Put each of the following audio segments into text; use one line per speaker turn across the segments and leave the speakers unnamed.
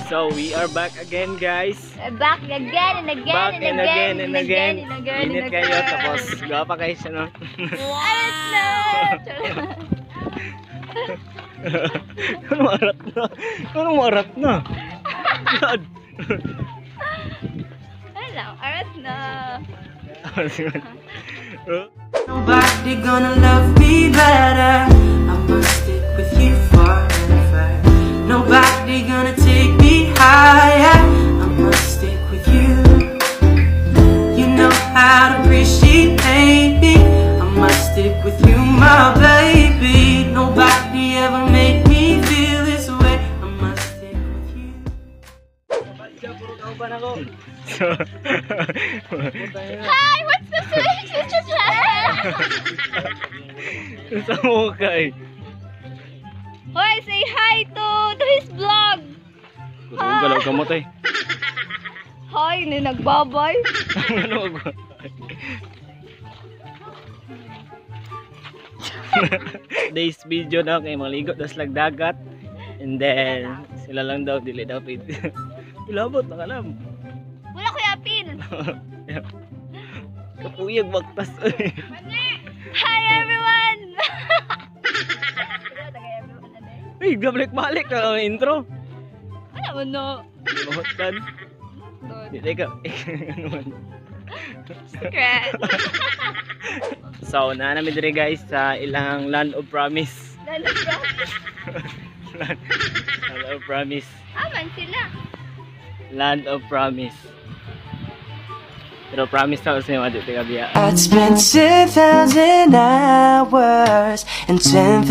So we are back again, guys.
We're back again and again.
Back
and again and again and again.
Init
And
kayo
again.
Tapos gwapa kayo siya, no?
Arat na!
Ano arat na? Ano arat na? God.
Ano lang, arat na.
Nobody gonna love me better. I must stick with you forever. Nobody gonna take me higher. I must stick with you. You know how to appreciate me. I must stick with you, my baby. Nobody ever made me feel this way. I must stick with you.
So,
Hi! What's the switch? Switch
sa mukha eh.
Hoy, say hi to his vlog!
Ang galaw kamot eh.
Hi, ni nagbabay.
Ano ba? Today's video daw kay maligo das dagat. And then sila lang daw dili daw pwede. Ilabot na kalam.
Wala ko yapin.
Kapuyag baktas.
Hi everyone!
Uy, gabalik-balik na ang intro.
Ano man no?
Di mahutan. Di ka. Ano man.
Secret.
So, naa namin dire guys sa ilang Land of Promise.
Land of Promise.
Land of Promise.
Aman sila.
Land of Promise. Pero promise na sa inyo, di ka biya.
I'd spend 10,000 hours and 10,000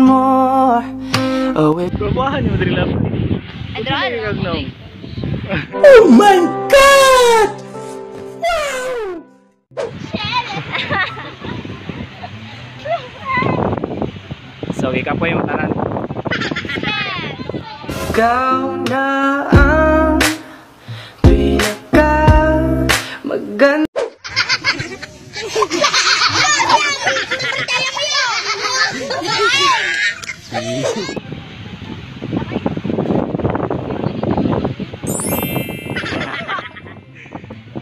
more. Oh, it
Probahan mo diri lang.
Ay, draw
Kag no.
Oh my God!
So, gikapoy mo tanan.
Ikaw na ang pinaka maganda.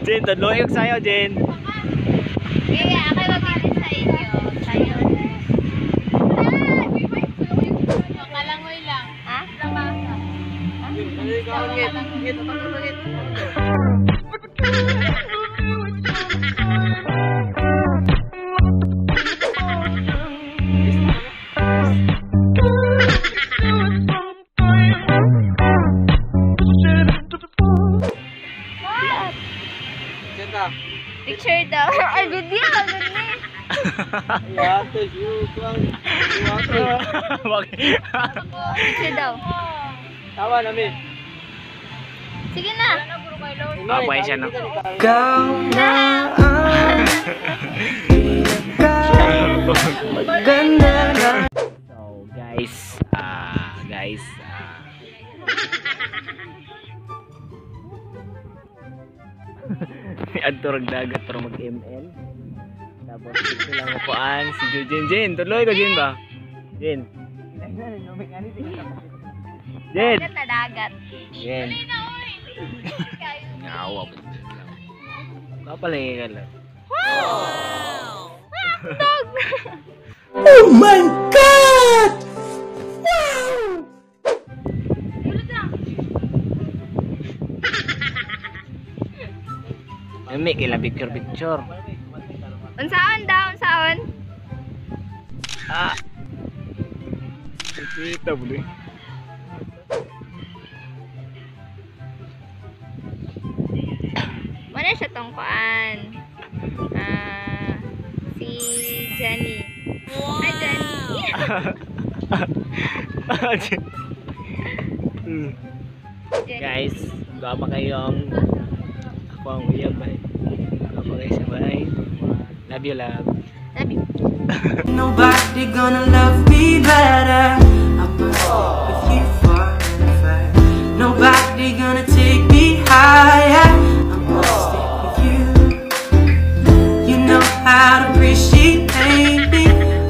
Jen, tadloy yung sayo, Jen.
Kaya ako mag-visit sa inyo. Sayo. Kalangoy lang. Ha? What? Picture daw. Ay, video. Ganda.
Bakit?
Picture daw.
Tawa namin.
Sige na.
Apay siya no.
Ikaw na ang pinaka maganda na.
So, guys, guys, adto rag dagat para mag-ML. Tapos dito lang upuan si Jujin. Jin, tuloy ko Jin ba? Jin. Jin.
Dagat na dagat.
Jin. Ngawa po. Kapalingin ka lang.
Dog!
Oh my God!
Mami, kailan picture picture.
Unsaon daw, unsaon?
Ah. Kita boleh.
Wala siya tong kuan. Ah, si Jenny. Hi, Jenny. Jenny.
Guys, gaba kayong ako ang uyab bay. Gaba kayo sa bahay. Love you, love.
Love you.
Nobody gonna love me better. I must stick with you forever. Nobody gonna take me higher. I must stick with you. You know how to appreciate me.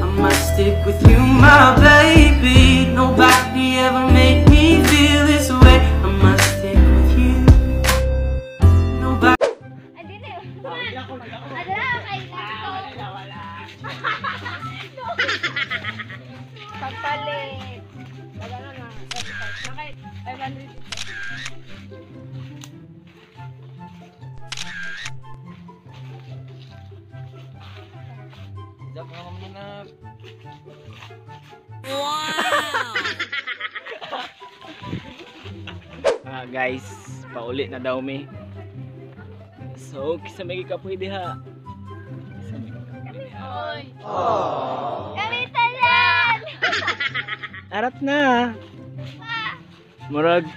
I must stick with you, my baby. Nobody ever made me feel this way. I must
Wow! Guys, pauli na daw mi. So, kisa may gikapoy diha. Kisa may gikapoy diha.
Kami tanan!
Arat na. Murag.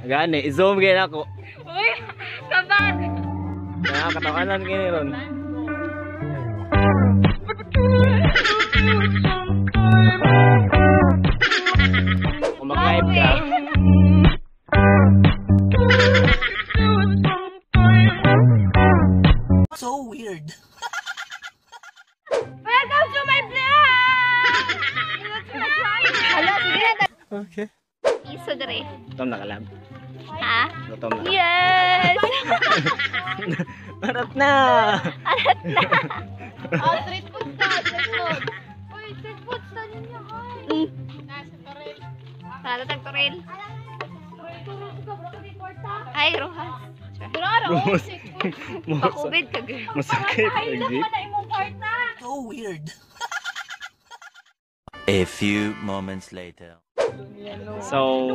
Gani, i-zoom kayo na ako.
Uy, kabar!
Nakakatawanan kayo ron. Kung mag-live ka.
So weird.
Welcome to my vlog! Hala, sige na.
Okay.
Piso dre.
Gutom na ka, lab.
Ha?
Gutom na.
Yes!
Arat na!
Arat na! Oh, street food ta, street food. Uy, street food ta ninyo, ay. Nasa Toril. Tara, tag Toril. Ay, Rojas.
Rojas.
Pakubid ka, girl.
Masakit. Jeep.
So weird.
A few moments later.
So,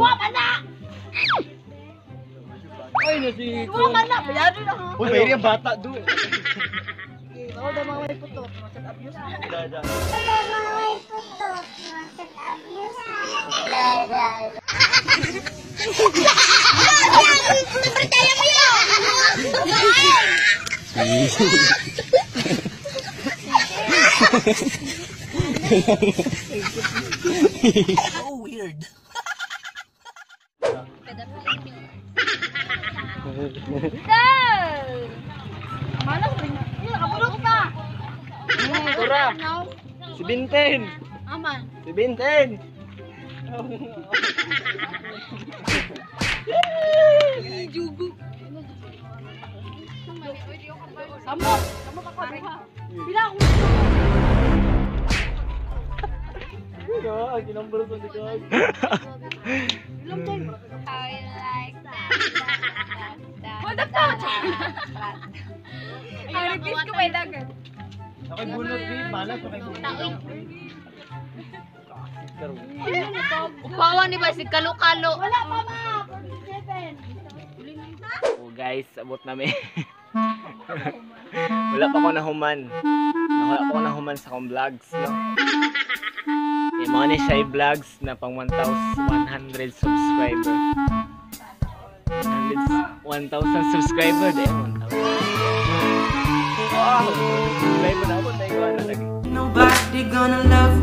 Uy, may rin bata do.
So weird.
Go! Malas rin. Nakabulok ka.
Ura! Si Binten!
Aman.
Si Binten!
Samot. Samot ako. Pila akong How you like that? What the fuck? Ang repeat ko may dagat.
Ako'y bunot, di. Malas, ako'y bunot.
Upawan ni ba si Kalo-Kalo? Wala pa ma.
Oh guys, abot nami. Wala pa ko nahuman. Wala pa ko nahuman sa akong vlogs, no? Eh, mga ni siya vlogs na pang 1,100 subscriber. 1,000 subscriber, di 1,000. Wow! Subscriber na ako, tayo na lagi.
Nobody gonna love